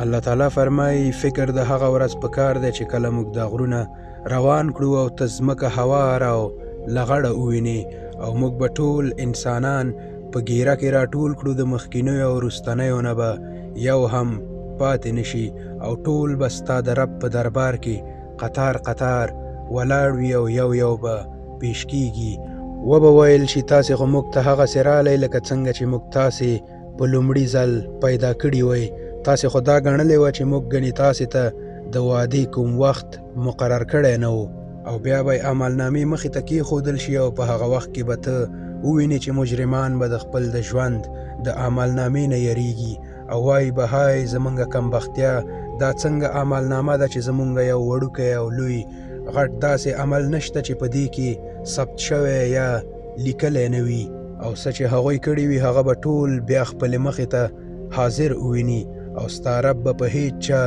الله تعالی فرمایي، فکر د هغه ورځ په کار دی چې کله موږ دا غرونه روان کړو او ته ځمکه هواره او لغړه ووینې، او موږ به ټول انسانان په ګیره کې راټول کړو، د مخکینیو او وروستنیو نه به یو هم پاتې نشي، او ټول به ستا د رب په دربار کې قطار قطار ولاړ وي او یو یو به پیش کیږي. وبه ویل شي، تاسې خو موږ ته هغسې راغلئ لکه څنګه چې موږ تاسې په لومړي ځل پیدا کړي وئ. تاسې خو دا ګڼلې وه چې موږ ګنې تاسې ته د وعدې کوم وخت مقرر کړی نه و. او بیا به یې عملنامې مخې ته کېښودل شي، او په هغه وخت کې به ته ووینې چې مجرمان به د خپل د ژوند د عملنامې نه یریږي او وایي به، های زمونږ کمبختیا، دا څنګه عملنامه ده چې زمونږ یو وړوکی او لوی غټ داسې عمل نشته چې په دې کې ثبت شوی یا لیکلی نه وي. او څه چې هغوی کړي وي هغه به ټول بیا خپلې مخې ته حاضر وویني، او ستا رب به په هیڅ چا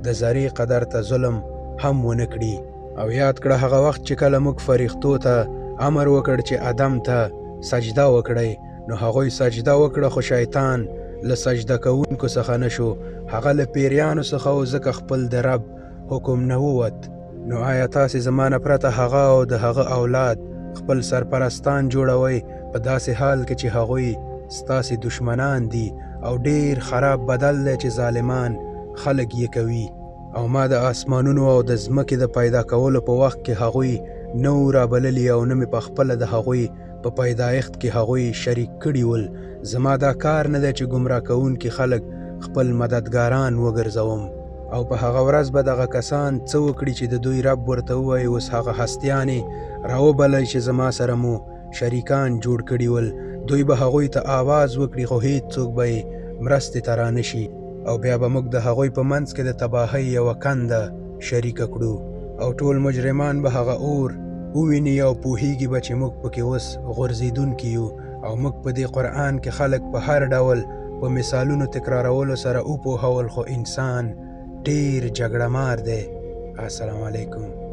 د ذرې قدر ته ظلم هم ونه کړي. او یاد کړه هغه وخت چې کله موږ فرښتو ته امر وکړ چې ادم ته سجده وکړئ، نو هغوی سجده وکړه، خو شیطان له سجده کوونکو څخه نه شو، هغه له پیریانو څخه و، ځکه خپل د رب حکم نه ووت. نو آیا تاسې زما نه پرته هغه او د هغه اولاد خپل سرپرستان جوړوئ، په داسې حال کې چې هغوی ستاسې دشمنان دي؟ او ډیر خراب بدل دی چې ظالمان خلک یې کوي. او ما د آسمانونو او د ځمکې د پیدا کولو په وخت کې هغوی نه وو رابللي، او نه مې پخپله د هغوی په پیدایښت کې هغوی شریک کړي ول. زما دا کار نه دی چې ګمراه کوونکي خلک خپل مددګاران وګرځوم. او په هغه ورځ به دغه کسان څه وکړي چې د دوی رب ورته ووایي، اوس هغه هستیانې راوبلئ چې زما سره مو شریکان جوړ کړي ول. دوی به هغوی ته آواز وکړي، خو هیڅوک به یې مرستې ته رانشي. او بیا به موږ د هغوی په منځ کې د تباهۍ یوه کنده شریکه کړو، او ټول مجرمان به هغه اور وویني او پوهیږي به چې موږ پکې اوس غورځېدونکي یو. او موږ په دې قرآن کې خلک په هر ډول په مثالونو تکرارولو سره وپوهول، خو انسان ډیر جګړه مار دی. السلام علیکم.